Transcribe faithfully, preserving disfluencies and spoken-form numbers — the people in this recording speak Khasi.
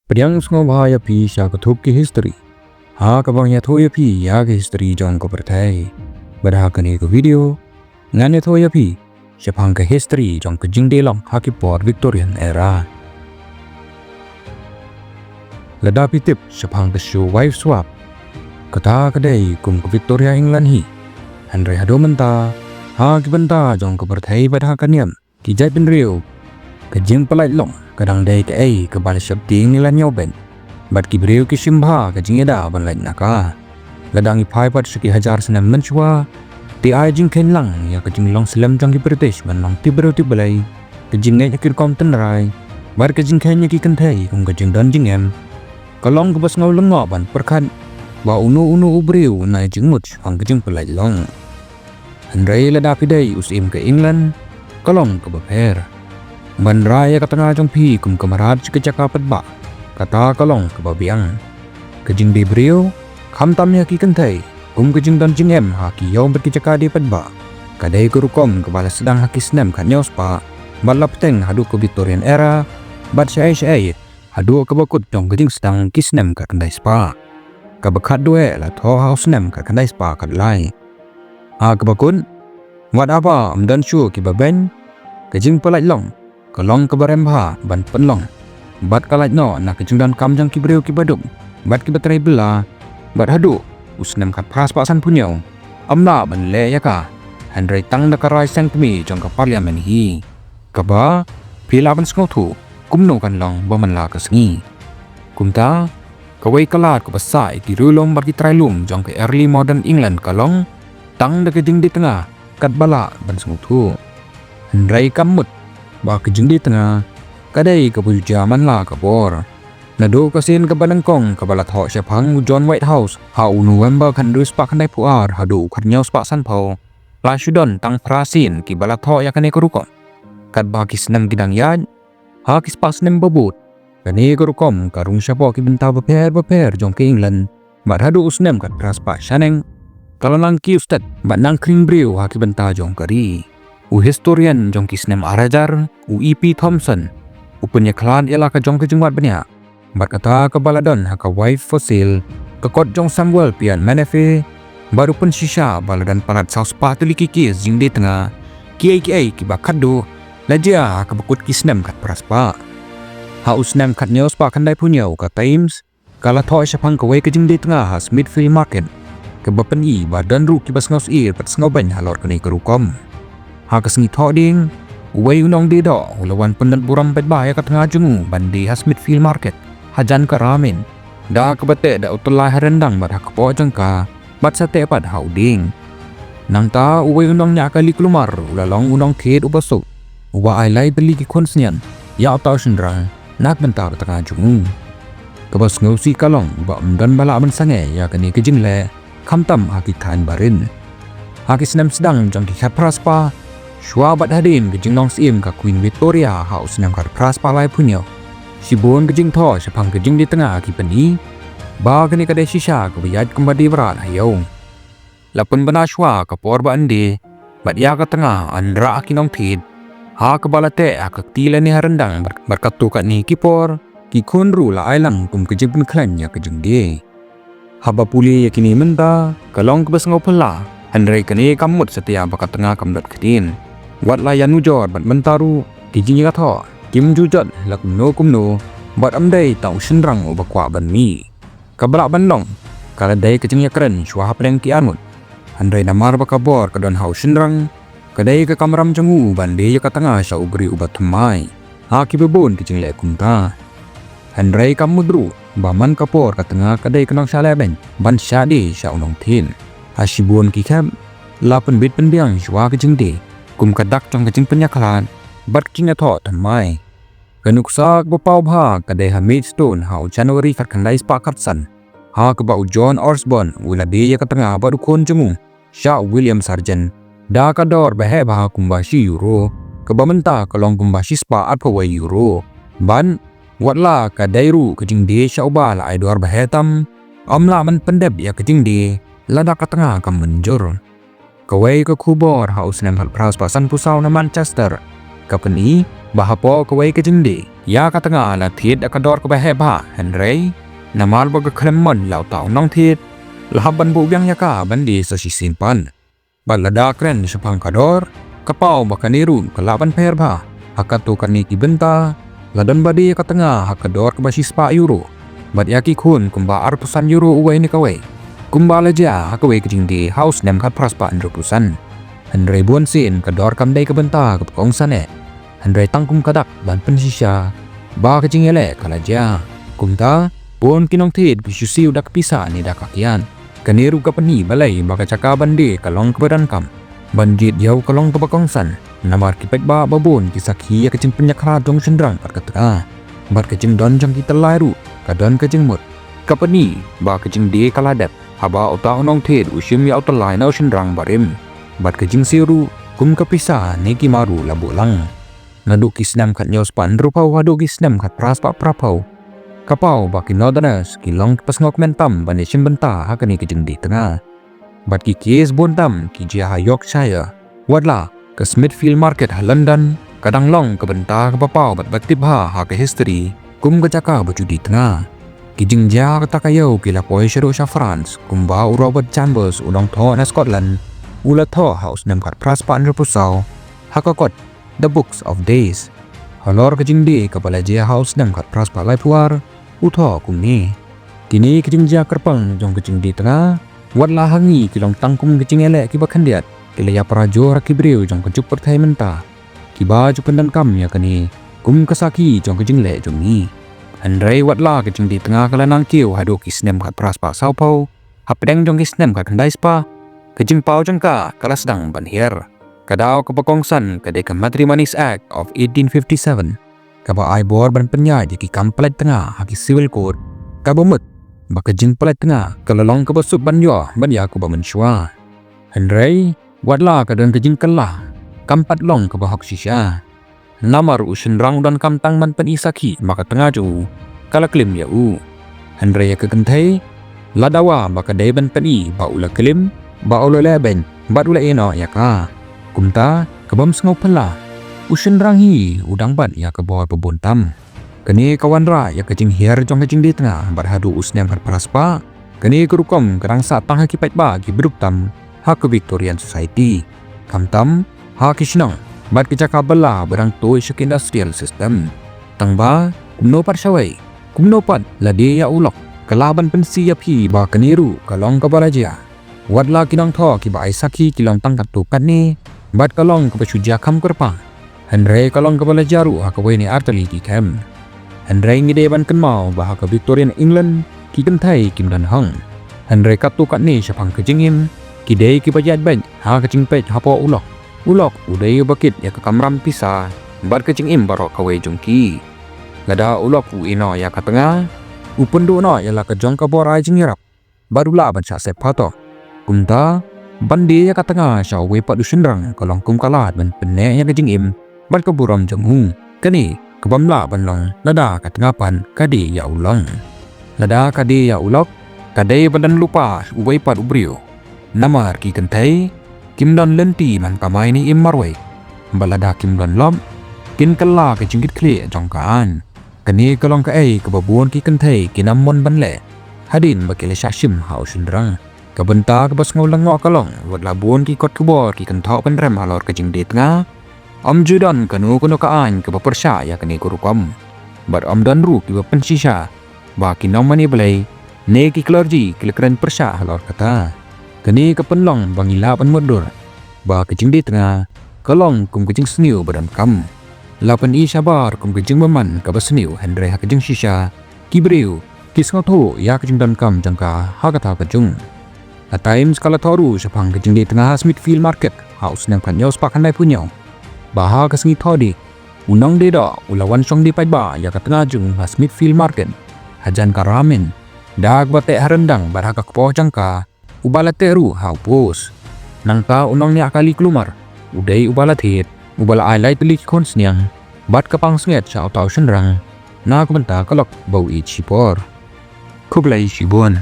Pdiang sngewbha ïa phi sha ka thup ki history, ha kaba ngan ïathuh ïa phi ïa ka history jong ka pyrthei. Bad ha kane ka video ngan ïathuh ïa phi shaphang ka history jong ka jingdie long ha ki por Victorian era. Lada phi tip shaphang ka shu wife swap, kata ka dei kum ka Victoria England hi. Hynrei haduh mynta, ha ki bynta jong ka pyrthei bad ha ka niam ki jaitbynriew, ka jingpyllait long ka dang dei kaei kaba la sheptieng ne la ñiewbeiñ, bad ki briew ki shim bha ka jingïada ban lait na ka. Lada ngi phai pat sha ki hajar snem mynshuwa, te ai jingkheiñ lang ïa ka jinglong slem jong ki British ban long tip briew tip Blei, ka jingngeit ha ki rukom tynrai, bad ka jingkheiñ ïa ki kynthei kum ka jingdon jingem, ka long kaba sngew lyngngoh ban pyrkhat ba uno uno u briew un ai jingmut shaphang ka jingpyllait long. Hynrei lada phi dei u syiem ka England, ka long kaba pher. Ban rai ïa ka tnga jong phi kum ka mrad sha ka jaka paidbah, kata ka long kaba biang. Ka jingdie briew, khamtam ïa ki kynthei, kum ka jingdon jingem ha ki ïew bad ki jaka die paidbah, ka dei ka rukom kaba la sdang ha ki snem khathynñiew spah, bad la bteng haduh ka Victorian era, bad shaei shaei haduh kaba kut jong ka jingsdang ki snem khatkhyndai spah. Kaba khatduh eh la thoh ha u snem khatkhyndai spah khatlai. Ha kaba kut, wat haba ym don shuh kiba beiñ, ka jingpyllait long ka long kaba rem bha ban pynlong, bad ka lait noh na ka jingdonkam jong ki briew kiba duk bad kiba trei bylla. Bad haduh u snem khatphra spah sanphew hynñiew, ym lah ban leh ïa ka, hynrei tang da ka rai seng kmie jong ka Parliament hi. Kaba phi lah ban sngewthuh kumno kan long ba man la ka sngi. Kumta, kawei ka lad kaba sah ïa ki riewlum bad ki trai lum jong ka early modern England ka long tang da ka jingdie tnga katba lah ban sngewthuh. Hynrei kam mut ba ka jingdie tnga ka dei kaba ju jia man la ka por. Naduh ka sien kaba nyngkong kaba la thoh shaphang u John Whitehouse ha u November khathynriew spah khyndaiphew ar haduh u khathynñiew spah sanphew, la shu don tang phra sien kiba la thoh ïa kane ka rukom. Katba ki snem ki dang ïaid, ha ki spah snem ba bud, kane ka rukom ka rung shapoh ki bynta bapher bapher jong ka England, bad haduh u snem khatphra spah shaneng, ka la nang kiew stet bad nang khring briew ha ki bynta jong ka ri. U historian jong ki snem ar hajar, u E P Thompson, u pynïakhlad ïa la ka jong ka jingwad bniah, bad kata kaba la don ha ka Wife for Sale, ka kot jong Samuel Piatt Menefee, bad u pynshisha ba la don palat saw spah tylli ki case jingdie tnga, kiei kiei kiba khatduh la jia ha kaba kut ki snem khatphra spah. Ha u snem khathynñiew spah khyndaiphew hynñiew ka Times ka la thoh shaphang kawei ka jingdie tnga ha Smithfield Market, kaba pyni ba don ruh kiba sngewsyier bad sngewbeiñ halor kane ka rukom. Ha ka sngi Thohdieng, uwei u nongdie doh u la wan pynlut burom paidbah ïa ka tnga jong u ban die ha Smithfield Market hajan ka Ramin, da kaba teh da u tyllai ha ryndang bad ha kpoh jong ka, bad sa teh pat ha u dieng. Nangta uwei u nongñiah kali kulmar u la long u nongthied uba suk, uba ai lai tylli ki khun synñiang ïa uta u shynrang na ka bynta ka tnga jong u. Kaba sngewsih ka long ba ym don ba lah ban sangeh ïa kane ka jingleh, khamtam ha ki thaiñ barit. Ha ki snem sdang jong ki khatphra spah, shuwa bad hadien ka jinglong syiem ka Queen Victoria ha u snem khatphra spah laiphew hynñiew, shibun ka jingthoh shaphang ka jingdie tnga ki pyni ba kane ka dei shisha kaba ïaid kumba die brat ha ïew. La pynbna shuwa ka por ba yn die, bad ïa ka tnga yn rah ha ki nongthied, ha kaba la teh ha ka kti lane ha ryndang, bad, bad katto katne ki por ki khun ruh la ai lang kum ka jingpynkhlaiñ ïa ka jingdie. Haba pule ïa kine mynta, ka long kaba sngewphylla, hynrei kane kam mut satia ba ka tnga kam don ktien. Wat la ïanujor bad mynta ruh ki jingïathoh kim ju jot la kumno kumno, bad ym dei tang u shynrang uba kwah ban mih. Kaba lah ban long ka la dei ka jingïakren shuwa hapdeng ki arngut. Hynrei namar ba ka bor ka don ha u shynrang, ka dei ka kamram jong u ban die ïa ka tnga sha u briew uba thymmai ha kiba bun ki jingleh kumta. Hynrei kam mut ruh ba man ka por ka tnga ka dei ka nongshah lehbeiñ ban shah die sha u nongthied. Ha shibun ki khep, la pynbit pynbiang shuwa ka jingdie kum ka dak jong ka jingpynïakhlad bad ka jingïathoh thymmai. Ka nuksa kaba paw bha ka dei ha Maidstone ha u January khatkhyndai spah khatsan, ha kaba u John Osborne u la die ïa ka tnga bad u khun jong u sha u William Sargent da ka dor ba heh bha kumba shi euro, kaba mynta ka long kumba shi spah arphew wei euro. Bad wat la ka dei ruh ka jingdie sha uba la ai dor ba heh tam, ym lah ban pyndep ïa ka jingdie lada ka tnga kam mynjur. Kawei ka khubor ha u snem khatphra spah sanphew saw na Manchester ka pyni ba hapoh kawei ka jingdie ïa ka tnga la thied da ka dor kaba heh bha, hynrei namar ba ka khlem mon la uta u nongthied, la hap ban buh biang ïa ka ban die sa shisien pat. Bad lada kren shaphang ka dor, ka paw ba kane ruh ka lah ban pher bha. Ha katto katne ki bynta, la don ba die ka tnga ha ka dor kaba shispah euro, bad ïa ki khun kumba arphew san euro uwei ne kawei, kumba la jia ha kawei ka jingdie ha u snem khatphra spah hynriewphew san. Hynrei bunsien ka dor kam dei ka bynta kaba kongsan eh. Hynrei tang kum ka dak ban pynshisha ba ka jingïaleh ka la jia. Kumta, bun ki nongthied ki shu siew da ka pisa ne da ka kiad. Kane ruh ka pyni balei ba ka jaka ban die ka long kaba donkam, ban jied ïew ka long kaba kongsan. Namar ki paidbah ba bun ki sakhi ïa ka jingpynïakhlad jong u shynrang bad ka tnga, bad ka jingdon jong ki tyllai ruh ka don ka jingmut. Ka pyni ba ka jingdie ka la dep haba uta u nongthied u shim ïa u tyllai na u shynrang barim, bad ka jingsiew ruh kum ka pisa ne ki mar ruh la buh lang. Naduh ki snem khathynñiew spah hynriewphew haduh ki snem khatphra spah phraphew, ka paw ba ki Northerners ki long kiba sngewkmen tam ban ïashim bynta ha kane ka jingdie tnga. Bad ki case bun tam ki jia ha Yorkshire. Watla ka Smithfield Market ha London ka dang long ka bynta kaba paw bad ba tip bha ha ka history kum ka jaka ba ju die tnga. Ki jingjia kata ka ïew ki la poi shaduh sha France, kumba u Robert Chambers u nongthoh na Scotland u la thoh ha u snem khatphra spah hynriewphew saw ha ka kot The Books of Days. Halor ka jingdie kaba la jia ha u snem khatphra spah laiphew ar, u thoh kumne: Kine ki jingjia kyrpang jong ka jingdie tnga, watla ha ngi ki long tang kum ki jingïaleh kiba khyndiat, ki la ïapra jur ha ki briew jong ka juk pyrthei mynta kiba ju pyndonkam ïa kane kum ka sakhi jong ka jingleh jong ngi. Hynrei watla ka jingdie tnga ka la nang kiew haduh ki snem khatphra spah sawphew, hapdeng jong ki snem khatkhyndai spah, ka jingpaw jong ka ka la sdang ban hiar. Ka daw kaba kongsan ka dei ka Matrimonies Act of eighteen fifty-seven, kaba ai bor ban pynïaid ïa ki kam pyllait tnga ha ki civil court, kaba mut ba ka jingpyllait tnga ka la long kaba suk ban ïoh ban ïa kaba mynshuwa. Hynrei watla ka don ka jingkylla, kam pat long kaba hok shisha. Namar u shynrang u donkam tang ban pyni sakhi ba ka tnga jong u ka la klim ïa u. Hynrei ïa ka kynthei la dawa ba ka dei ban pyni ba u la klim, ba u la leh beiñ bad u la ïehnoh ïa ka. Kumta ka bym sngew phylla, u shynrang hi u dang bat ïa ka bor ba bun tam. Kane ka wanrah ïa ka jinghiar jong ka jingdie tnga bad haduh u snem khatphra spah, kane ka rukom ka dang sah tang ha ki paidbah kiba duk tam ha ka Victorian society, khamtam ha ki shnong bad ki jaka bylla ba dang tuid sha ka industrial system. Tangba kumno pat shawei, kumno pat la die ïa u lok, ka lah ban pynsngew ïa phi ba kane ruh ka long kaba la jia. Watla ki nongthoh kiba ai sakhi ki long tang katto katne, bad ka long kaba shu jia kham kyrpang, hynrei ka long kaba la jia ruh ha kawei ne ar tylli ki camp. Hynrei ngi dei ban kynmaw ba ha ka Victorian England ki kynthei kim don hok. Hynrei katto katne shaphang ka jingim ki dei kiba ïaid beit ha ka jingpeit hapoh u lok. U lok u dei uba kit ïa ka kamram pisa bad ka jingim baroh kawei jong ki. Lada u lok u ïehnoh ïa ka tnga, u pynduh noh ïa la ka jong ka bor ai jingïarap bad u lah ban shah sep phatok. Kumta ban die ïa ka tnga sha uwei pat u shynrang ka long kum ka lad ban pynneh ïa ka jingim bad ka burom jong u. Kane ka bym lah ban long lada ka tnga pat ka die ïa u lok. Lada ka die ïa u lok, ka dei ban don lypa uwei pat u briew. Namar ki kynthei kim don lynti ban kamai ne im marwei, bad lada kim don lok, kin kylla ka jingkitkhlieh jong ka aiñ. Kane ka long kaei kaba bun ki kynthei kin ym mon ban leh hadien ba ki la shah shim ha u shynrang. Ka bynta kaba sngew lyngngoh ka long, watla bun ki kot khubor ki kynthoh pynrem halor ka jingdie tnga, ym ju don kano kano ka aiñ kaba pyrshah ïa kane ka rukom. Bad ym don ruh kiba pynshisha ba ki nongmane Blei ne ki clergy ki la kren pyrshah halor kata. Kane ka pynlong ba ngi lah ban mutdur ba ka jingdie tnga ka long kum ka jingsniew ba donkam. La pyni shabar kum ka jingbymman kaba sniew, hynrei ha ka jingshisha ki briew ki sngewthuh ïa ka jingdonkam jong ka ha kata ka jong. Ka Times ka la thoh ruh shaphang ka jingdie tnga ha Smithfield Market ha u snem khathynñiew spah khyndaiphew hynñiew, ba ha ka sngi Thohdieng, u nongdie doh u la wan shong die paidbah ïa ka tnga jong u ha Smithfield Market hajan ka ramen, da kaba teh ha ryndang bad ha ka kpoh jong ka uba la teh ruh ha u post. Nangta u nongñiah kali kulmar u dei uba la thied, uba la ai lai tylli ki khun sniang bad ka pansngiat sha uta u shynrang na ka bynta ka lok ba u ïeit shipor. Khublei shibun.